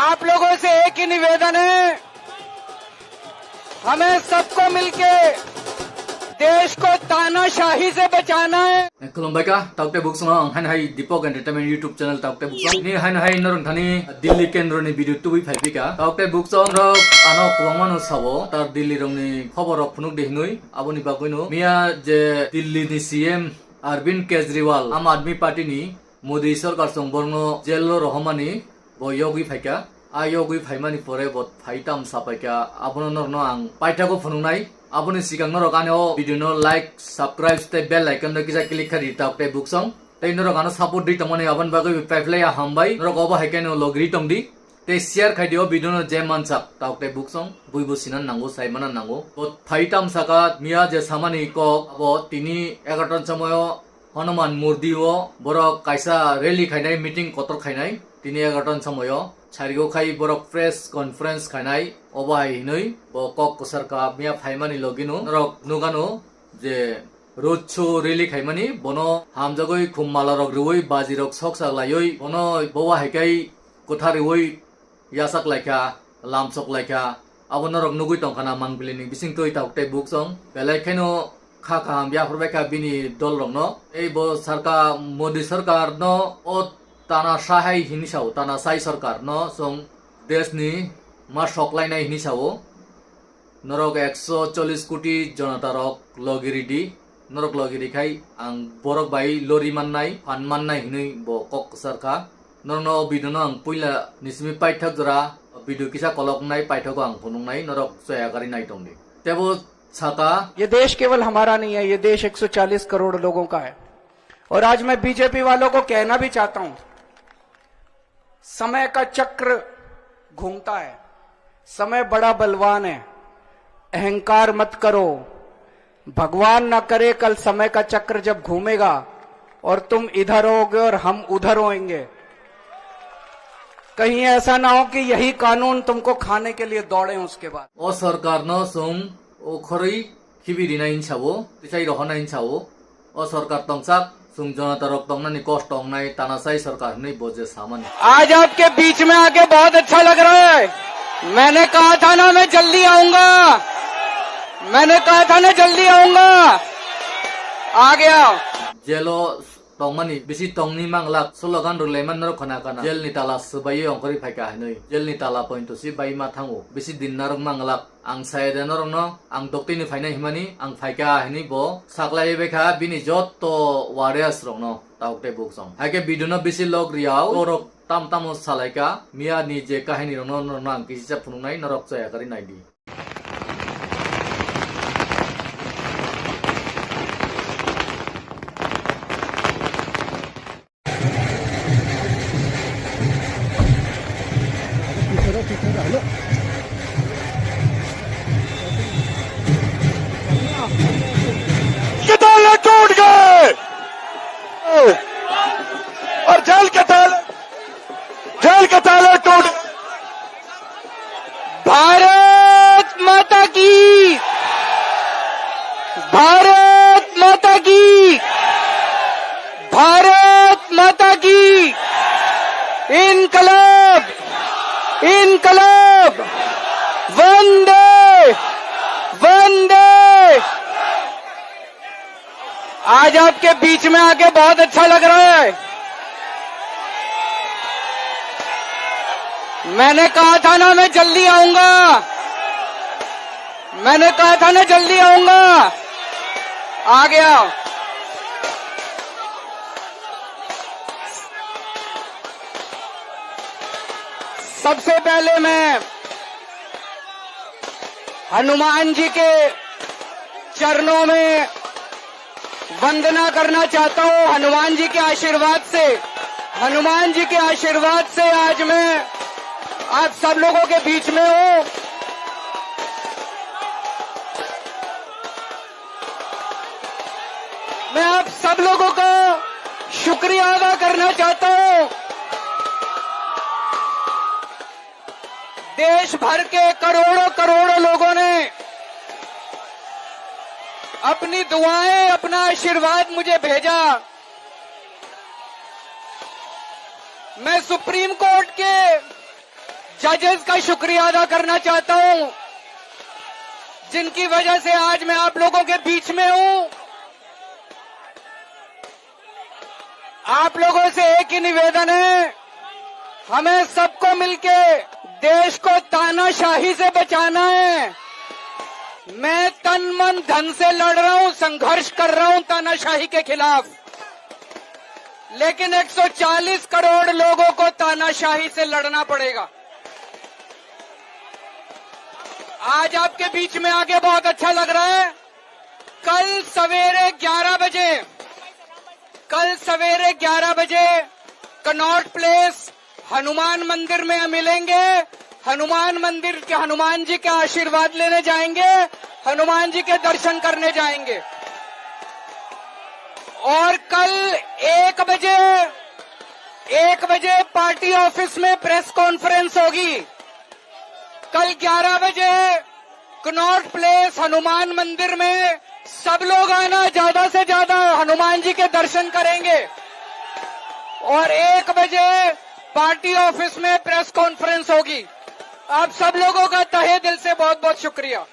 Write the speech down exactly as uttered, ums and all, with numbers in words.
आप लोगों से एक ही निवेदन है, हमें सबको मिलके देश को तानाशाही से बचाना है। Khulumbai kha, tauk tei buksong ang haino hai Deepak Entertainment YouTube channel tauk tei buksong. Ni haino hai norong thani Delhi kendro ni video tubui phai pika. Tauk tei buksong rok ano kwbangma no sabo, tar Delhi rok ni khobor rok phunuk de hinui. Aboni bagwi no miya je Delhi ni C M Arvind Kejriwal, Aam Aadmi Party ni Modi sarkar chwng borokno jail-o rohormani bo yogwi phaikha. A yogwi phaimani pore bo phai tam sapaikha. Abono norokno ang paithago phunuknai. Aboni swkang norok ani o video no like, subscribe tei bell icon no kisa click kha ri tauk tei buksong. Tei norok ano support di tongmani aboni bagwi paiphlaiya hambai. Norok obo hai khe no logri tongdi. Tei share khai di o video no je mansak tauk tei buksong. Buibo sinan nango, sai mana nango. Bo phai tam saka miya je samani kok abo tini egarota ni somoyo Hanuman Murti o borok kaisa rally khainai, meeting kotor khainai, tini egarota ni somoyo. Sarigo khai borok press conference khainai, obo hai hinui bo kok kwsar ka miya phaimani logino norok nugano je road show rally khaimani, bono hamjagwi khum mala rok rwui, baji rok soksa laiwi, bono bowa hai kai kwthar rwui, yachak laikha, lamsok laikha, abo norok nugui tongkha na mangpili ni bising twi tauk tei buksong. Belai kheno kha kaham yaphar bai kha bini dol rokno. Tei bo sarkar, Modi sarkar no o tana sahai hini sao, tana sai sarkar no chwng desh ni ma sok lainai hini sao. Norok ekso chollis koti jonata rok logi ridi. Norok logi rikhai ang borok bai lori mannai, phan mannai hinui bo kok kwsar kha. Norokno o video no ang puila ni simi paithak jora video kisa kolok wngnai paithago ang phunuknai, norok chaya gari nai tongdi. Tebo saka. ये देश केवल हमारा नहीं है, ये देश एक सौ चालीस करोड़ लोगों का है। और आज मैं बीजेपी वालों को कहना भी चाहता हूं, समय का चक्र घूमता है, समय बड़ा बलवान है, अहंकार मत करो। भगवान ना करे, कल समय का चक्र जब घूमेगा और तुम इधर होगे और हम उधर होएंगे, कहीं ऐसा ना हो कि यही कानून तुमको खाने के लिए दौड़े उसके बाद। O sarkar no chwng o khorwi khibi rinai hinsa o, tisai rohornai hinsa o. O sarkar tongsak, chwng jonata rok tongnani kosto wngnai, tana sai sarkar hinui bo je samani. आज आपके बीच में आके बहुत अच्छा लग रहा है। मैंने कहा था ना मैं जल्दी आऊंगा, मैंने कहा था ना जल्दी आऊंगा, आ गया। Jail-o tongmani bisi tongni manglak, slogan rwlaiman norok khna khna. Jail ni tala swbaiwi ongkhorwi phaikha hinui. Jail ni tala pointo si bai ma thango. Bisi din narwk manglak. Ang saya de norokno, ang doktini phaina himani, ang phaikha hinui bo saklaiwi baikha bini jotto warriors rokno, tauk tei buksong. Haikhe video no bisi log riyao, borok tam tamo salaikha, miya ni je kahini rokno norokno ang kisisa phunuknai, norok chaya kari naidi. के ताले टूट गए और जेल के ताले, जेल के ताले टूट। भारत माता की, भारत माता की, भारत माता की। इनकलाब, इनकलाब। वंदे, वंदे। आज आपके बीच में आके बहुत अच्छा लग रहा है। मैंने कहा था ना मैं जल्दी आऊंगा, मैंने कहा था ना जल्दी आऊंगा, आ गया। सबसे पहले मैं हनुमान जी के चरणों में वंदना करना चाहता हूं। हनुमान जी के आशीर्वाद से, हनुमान जी के आशीर्वाद से आज मैं आप सब लोगों के बीच में हूं। मैं आप सब लोगों का शुक्रिया अदा करना चाहता हूं। देश भर के करोड़ों करोड़ों लोगों ने अपनी दुआएं, अपना आशीर्वाद मुझे भेजा। मैं सुप्रीम कोर्ट के जजेस का शुक्रिया अदा करना चाहता हूं, जिनकी वजह से आज मैं आप लोगों के बीच में हूं। आप लोगों से एक ही निवेदन है, हमें सबको मिलके देश को तानाशाही से बचाना है। मैं तन मन धन से लड़ रहा हूं, संघर्ष कर रहा हूं तानाशाही के खिलाफ, लेकिन एक सौ चालीस करोड़ लोगों को तानाशाही से लड़ना पड़ेगा। आज आपके बीच में आके बहुत अच्छा लग रहा है। कल सवेरे ग्यारह बजे, कल सवेरे ग्यारह बजे कनॉट प्लेस हनुमान मंदिर में मिलेंगे। हनुमान मंदिर के, हनुमान जी के आशीर्वाद लेने जाएंगे, हनुमान जी के दर्शन करने जाएंगे। और कल एक बजे, एक बजे पार्टी ऑफिस में प्रेस कॉन्फ्रेंस होगी। कल ग्यारह बजे कनॉट प्लेस हनुमान मंदिर में सब लोग आना, ज्यादा से ज्यादा हनुमान जी के दर्शन करेंगे। और एक बजे पार्टी ऑफिस में प्रेस कॉन्फ्रेंस होगी। आप सब लोगों का तहे दिल से बहुत बहुत शुक्रिया।